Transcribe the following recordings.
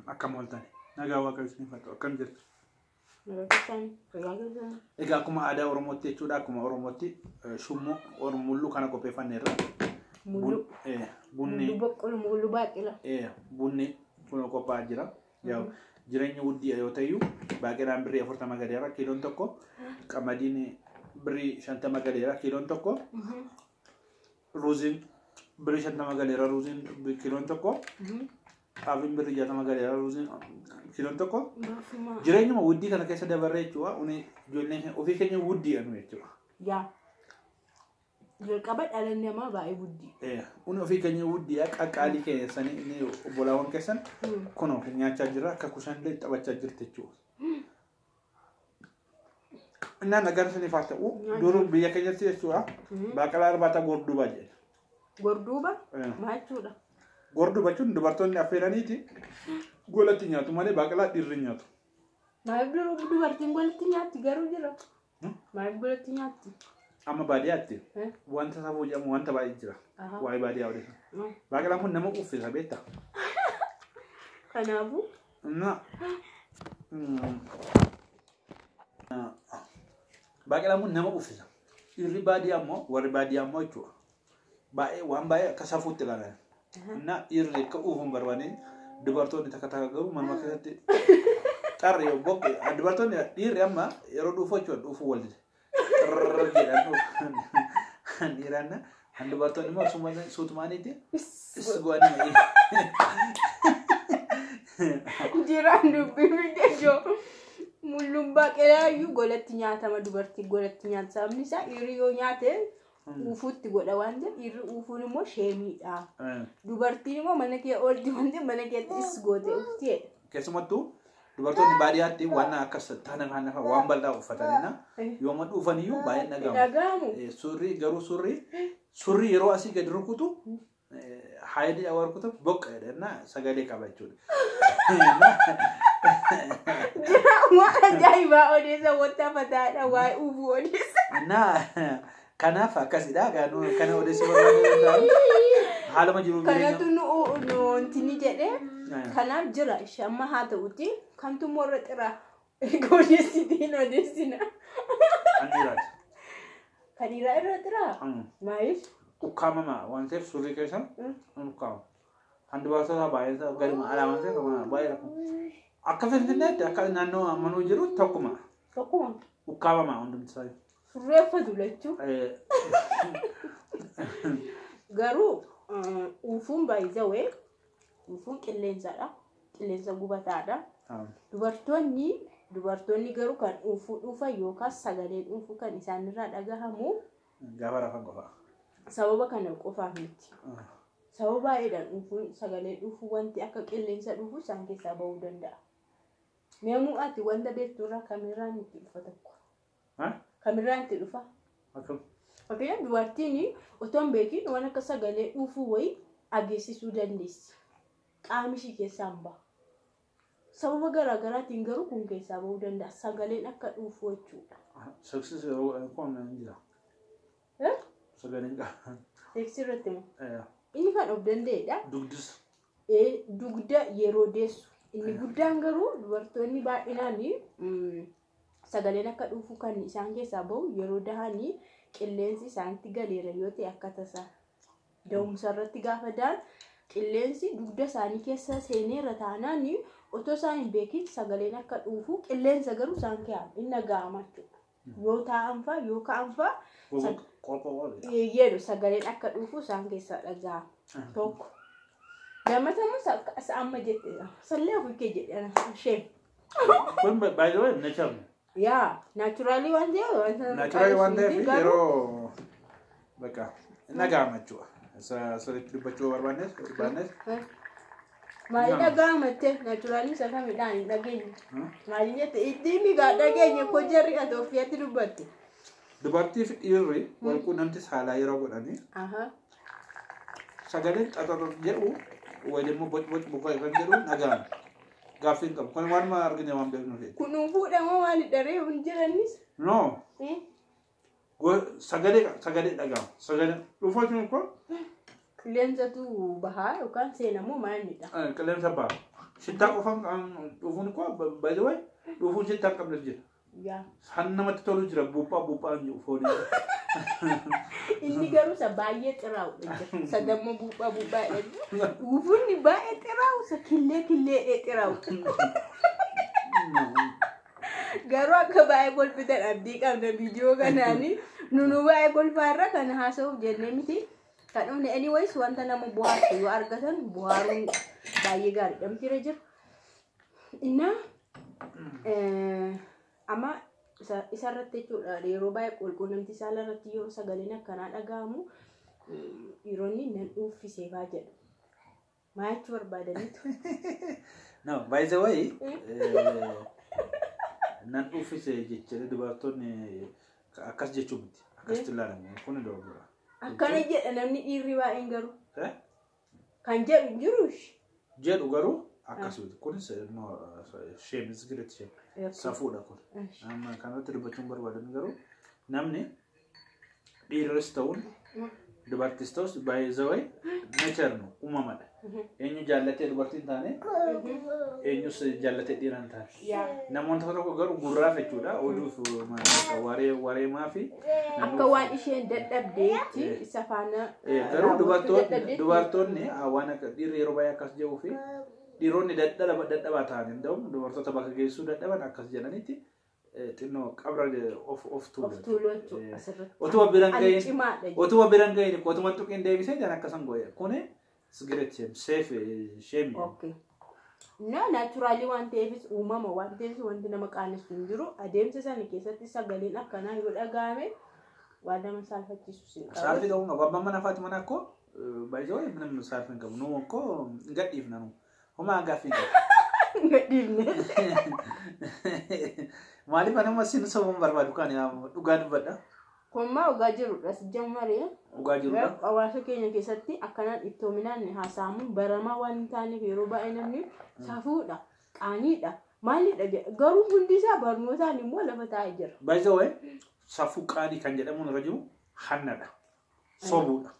Akkam ooltan? Nagaa Waaqayyo isiniif haa ta'u. Akkam jirtu? Nagaa keessan, fayyaa keessan. Egaa akkuma aadaa Oromootti jechuudha. Akkuma Oromootti shummoo mulluu kana qopheeffanneerra. Mulluu. Bunni. Mulluu boqqolloo, mulluu baaqelaa. Bunni kun qophaa'aa jira. Jireenya wuddii yoo ta'u baaqelaan birrii 40 galeera kiiloon tokko. Qamadiin birrii 50 galeera kiiloon tokko. Ruuziin birrii 50 galeera ruuziin kiiloon tokko. Xaafiin birrii 60 galeera ruuziin kiiloon tokko. Jireenyuma wuddii kana keessa dabarree jechuudha. Uni ijoolleen ofii keenya wuddii anu jechuudha. Yaa. Jalqaba dhala namaa baay'ee wuddii. Uni ofii keenya wuddii qaqqaalii keessanii inni obbolaawwan keessan kunoo nyaachaa jirra akka kushaan taphachaa jirti jechuudha. Innaan nagaan isiniif haa ta'u duruu biyya keenyatti jechuudha. Baaqelaa irbaata gorduubaa jedha. Gorduuba? Maal jechuudha? Gorduuba jechuun dubartoonni affeeraniiti golatti nyaatu malee baaqelaa dhiirri nyaatu. Maaliif dubartiin golatti nyaatti garuu jira? Maaliif golatti nyaatti? Amma baadiyyaatti wanta safuu jedhamu wanta baay'ee jira. Waa'ee baadiyyaa odeessa. Baaqelaan kun nama uffisa beektaa? Kanaafuu. Baaqelaan kun nama uffisa. Dhiirri baadiyyaa immoo warri baadiyyaa immoo jechuudha. Baay'ee waan baay'ee akka safuutti ilaalan. Na dhiirri akka uufuun barbaadne dubartoonni takka takka garuu manuma keessatti xarri yoo boqqe dubartoonni dhiirri amma yeroo dhufu jechuudha dhufu wal dide. Xarri jedhan dhufu. Dhiiraan han dubartoonni immoo suutumaaniiti is go'anii. Jiraan dubbii fide joo. Mulluun baaqelaa iyyuu golatti nyaatama dubartii golatti nyaata. Sababni isaa dhiirri yoo nyaate uufuutti godha waan ta'eef dhiirri uufuun immoo sheemiidha. Dubartiin immoo mana kee oolti waan ta'eef mana keetti is goote ufti. Keessumattuu dubartoonni baadiyyaatti waan akkas taana kana waan bal'aa uffatanidha. Yooma dhuufan iyyuu baay'ee dhagahamu. Dhagahamu. Surrii garuu surrii yeroo asii gadi rukutu haayilii awwaar rukutu boqqa jedha sagalee qaba jechuudha. Jira waan ajaa'ibaa odeessa wanta fataadha waa'ee uufuu odeessa. Kanaaf akkasidha. Kana odeessuu barbaadu haaluma jiru Kanatu nu wanti ni jedhee kanaaf jira ishee amma haa ta'uti kamtu immoo irra xiraa erga odeessitiin odeessina. Kan dhiiraati. Kan dhiiraa irra xiraa? Maaliif? Ukkaamama waan ta'eef surrii keessa ukkaama. Kan dubartoota baay'ee gaduma alaa waan ta'eef baay'ee rakkoo. Akka Finfinneetti akka naannoo ammanuu jiru tokkuma. Tokkuma. Ukkaamama hundumti isaa. Surreeffatu lachuu. Garuu uufuun baay'ee uufuun qilleensadha. Qilleensa gubataadha. Dubartoonni garuu kan uufuu dhuufan yookaan sagaleen uufuu kan isaanirraa dhagahamu. Gaafa rafan qofa. Sababa kana qofaaf miti. Sababa baay'eedhaan uufuun sagalee dhuufuu wanti akka qilleensa dhuufuu isaan keessaa bahuu danda'a. Meemuu ati wanta beekturraa kamirraan itti dhufa tokko? Kamirraan itti dhufa? Fakkeenyaaf dubartiin otoo hin beekin waan akka sagalee dhuufuu wayii dhageessisuu dandeessi. Qaamni ishii keessaa hin bahu. Sababa garaa garaatiin garuu kun keessaa bahuu danda'a. Sagaleen akka dhuufuu jechuudha. Seksii yeroo kun hin jira. Sagaleen qaba. Seksii irratti moo? Inni kan of danda'edha. Dugdis. Dugda yeroo deessu. Inni guddaan garuu dubartoonni baay'inaan sagaleen akka dhuufuu kan isaan keessaa bahu yeroo dahanii qilleensi isaanitti galeera yoo ta'e akka tasaa. Da'umsa irratti gaafa da'an qilleensi dugda isaanii keessa seeneera taanaan otoo isaan hin beekin sagaleen akka dhuufuu qilleensa garuu isaan kaa'an inni dhaga'ama jechuudha. Yoo taa'an fa'a yoo ka'an fa'a jedhu sagaleen akka dhuufuu isaan keessaa dhaga'ama. Tokko. Lammataa immoo amma jette sallee ofii kee jedhe isheen. Kun by the way nature. Yaa naachuraalii waan ta'eef. Naachuraalii waan ta'eef yeroo bakka dhaga'ama jechuudha. Sirriitti dubbachuu barbaannes. Maali dhaga'ama jettee naachuraalii isa kamidhaan hin dhageenye. Maali jette itti migaa dhageenye koo jarri ati ofiitti dubbatte. Dubartii fi dhiirri wal quunnamti saalaa yeroo godhanii sagaleen xaxaxax jedhu wayii immoo boc boc boca kan jedhu dhaga'ama. Gaaffii hin qabu. Kun waanuma argine waan beeknuuf. Kun fuudhamoo maali dharee hin jiranis? No. Sagalee dhaga'ama. Sagalee dhuunfaa kun Qilleensatu bahaa yookaan seenamoo maalidha? Qilleensa baha. Shittaa qofaan dhuufuun koo by the way dhuufuun shittaa hin qabnes jira. Yaa. Han namatti tolu jira buuphaa buuphaan jiru foonii. Inni garuu isa baay'ee xiraa'udha jira. Isa damma buuphaa buuphaa jedhu. Dhuufuun baay'ee xiraa'u isa killee killee xiraa'u. Garuu akka baay'ee kolfitan abdii qabna viidiyoo kanaani. Nunu baay'ee kolfaarra kana haasa'uuf jennee miti. Kan dhumne anyways wanta nama bohaarsu yoo argatan bohaaruun baay'ee gaariidha miti jira. Innaa amma isarratti jechuudha yeroo baay'ee qulqunnamtii saala irratti yeroo sagaleen akkanaa dhaga'amu dhiironni nan dhuuffisee faa jedhu. Maal jechuu barbaadaniitu? No, by the way, nan dhuuffise jechuudha dubartoonni akkas jechuu miti. Akkasitti ilaalamu kun dogoggora. Akkana jedha namni dhiirri baay'een garuu. Kan jedhu hin jiru. Jedhu garuu akkas miti. Kunis no shame is great shame. Safuudha kun. Amma kanarratti dubbachuun barbaadan garuu namni dhiirris ta'uun dubartis ta'us by the way nature nu uumamadha. Eenyu jaallatee dubartii hin taane eenyus jaallatee dhiira hin taane. Namoonni tokko tokko garuu gurraaf jechuudha oduuf wareemaa fi Akka waan isheen dadhabdeetti isa faana. Garuu dubartoonni waan akka dhiirri yeroo baay'ee akkas jedhuu fi dhiironni dadhabaa ta'an hin ta'u dubartoota bakka geessuu dadhaban akkas jedhanitti xinnoo qabra of tuulu. Of tuulu jechuudha asirratti. Otuma biran Ani gahin cimaadha. Otuma biran gahin otuma tuqiin deebisee jaan akkasan gooye kuni great shame safe shame. Okay. Na naturally waan ta'eefis uumama waan ta'eefis wanti nama qaanessu hin jiru. Adeemsa sana keessatti sagaleen akkanaa yoo dhaga'ame waan nama saalfachiisu hin qabu. Saalfii ta'uu qabu. Abbaan manaa faati manaa akkoo baay'ee ምንም saalfii hin qabu. Nu akkoo gadhiifna nu. Homaa gaaffii hin qabu. Gadhiifne. Maaliif anuma sin sobuun barbaadu kan dhugaa dubbadha. Kun maa dhugaa jirudha si jammaree. Dhugaa jirudha. Hawaasa keenya keessatti akkanaan iftoominaan haasa'amuun baramaa waan hin taaneef yeroo baay'ee namni safuudha, qaaniidha, maalidha jedha. Garuu hundi isaa barnootaan immoo lafa taa'ee jira. By the way, safuu qaanii kan jedhamuun irra jiru hannadha. Sobuudha.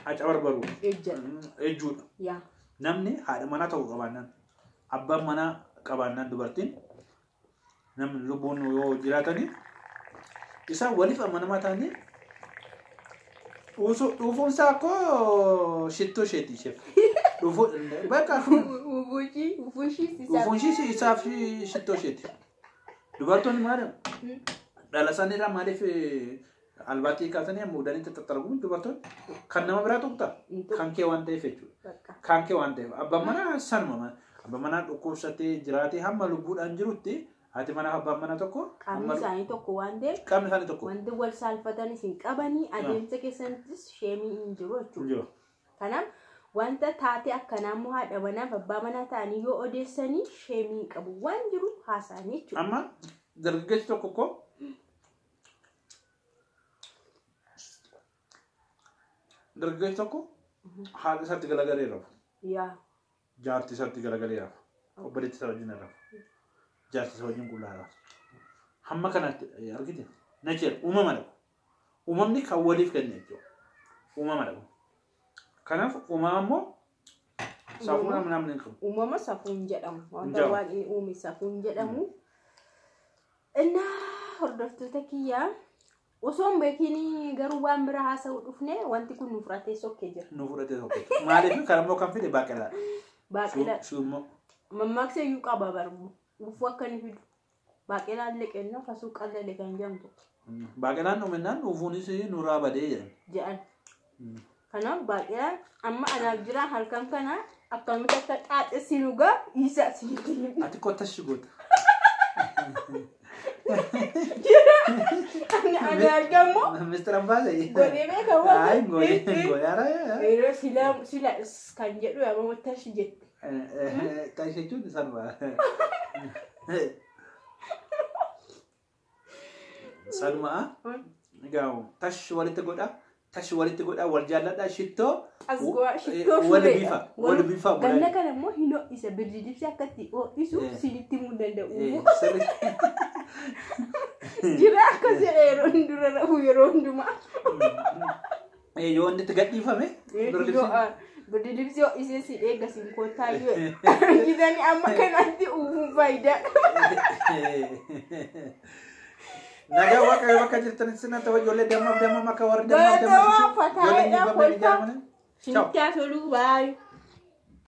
Acabarbaruudha. Ejjadha. Ejjuudha. Yaa. Namni haadha manaa tokko qabaannaan abbaan manaa qabaannaan dubartiin namni lubbuun yoo jiraatanii isaan waliif amanamaa ta'anii dhuufuun isaa akkoo shittoo isheeti isheef. Dhuufuu bakka Ufushii dhuufuun ishii isaaf shittoo isheeti. Dubartoonni maal dhala isaanii irraa maaliif albaattii kaasanii muudanii xaxxaragu dubartoonni kan nama biraa tuqxa kan kee waan ta'eef jechuudha. Kan kee waan ta'eef abbaan manaa sanuma abbaan manaa dhukkubsatee jiraatee hamma lubbuudhaan jirutti haati manaa fi abbaan manaa tokko Qaamni isaanii tokko waan ta'eef qaamni isaanii tokko. wanti wal saalfatanis hin qabanii adeemsa keessattis sheemii hin jiru jechuudha. Jiru. Kanaaf wanta taatee akkanaa immoo haadha manaa fi abbaa manaa ta'anii yoo odeessanii sheemii hin qabu waan jiru haasa'anii jechuudha. Amma dargaggeessi tokko koo dargaggeessi tokko haadha isaatti galagalee rafu. Yaa. Jaartii isaatti galagalee rafu. Obboleettii isaa wajjin rafu. Jaartii isaa wajjin qullaa rafu. Hamma kanatti argite nature uumama dhabu. Uumamni kan waliif kenne jechuudha. Uumama dhabu. Kanaaf uumama immoo safuu namni namni hin qabu. Uumama safuu hin jedhamu. Wanta Jedhamu. waaqni uume safuu hin jedhamu. Innaa hordoftoota kiyyaa osoo hin beekiin garuu waan bira haasa'uu dhufne wanti kun nu fudhatee sokkee jira. Nu fudhatee tokko. Maaliif kan immoo kan fide baaqelaadha. Baaqelaa Suummoo. mammaaksa iyyuu qaba barmu. Ufuu akka inni fidu. Baaqelaan liqennoo kasuu qallale kan jedhamtu Baaqelaan dhumennaan dhuufuunis nurraa badee jedhan. jedhan. Kanaaf baaqelaan amma anaaf jira halkan kana akkamitti akka xaaxessinu gaa isa isinitti hima. Ati kottashi goota. Ani argamu Mr. Ambaasee. godhee beeka waan Ay, godhee godhee ara. Yeroo sila sila kan jedhu yaamamu tashi jette. Tashi jechuun sanuma. Sanuma. Egaa tashi walitti godha. Tashi walitti godha wal jaalladha shittoo. Asgoa shittoo Wal shureedha. bifa wal bifa. Ganna kana immoo hin ho'isa birdi dibsi akkatti ho'isu sinitti himuu hin danda'u. Sirri. Jira akkas jedha yeroo dura rafu yeroo hundumaa. Yoo inni itti gadhiifame. Birdilibsii ho'isee si eeggasiin kottaa yoo argitanii amma kanatti uufuun faayidaa. Nagaa Waaqayyo bakka jirtan sinna ta'u, ijoollee dammaaf damma akka warri dammaaf damma. Galatooma fataayidha kolfa. Shintaa toluu baay'ee.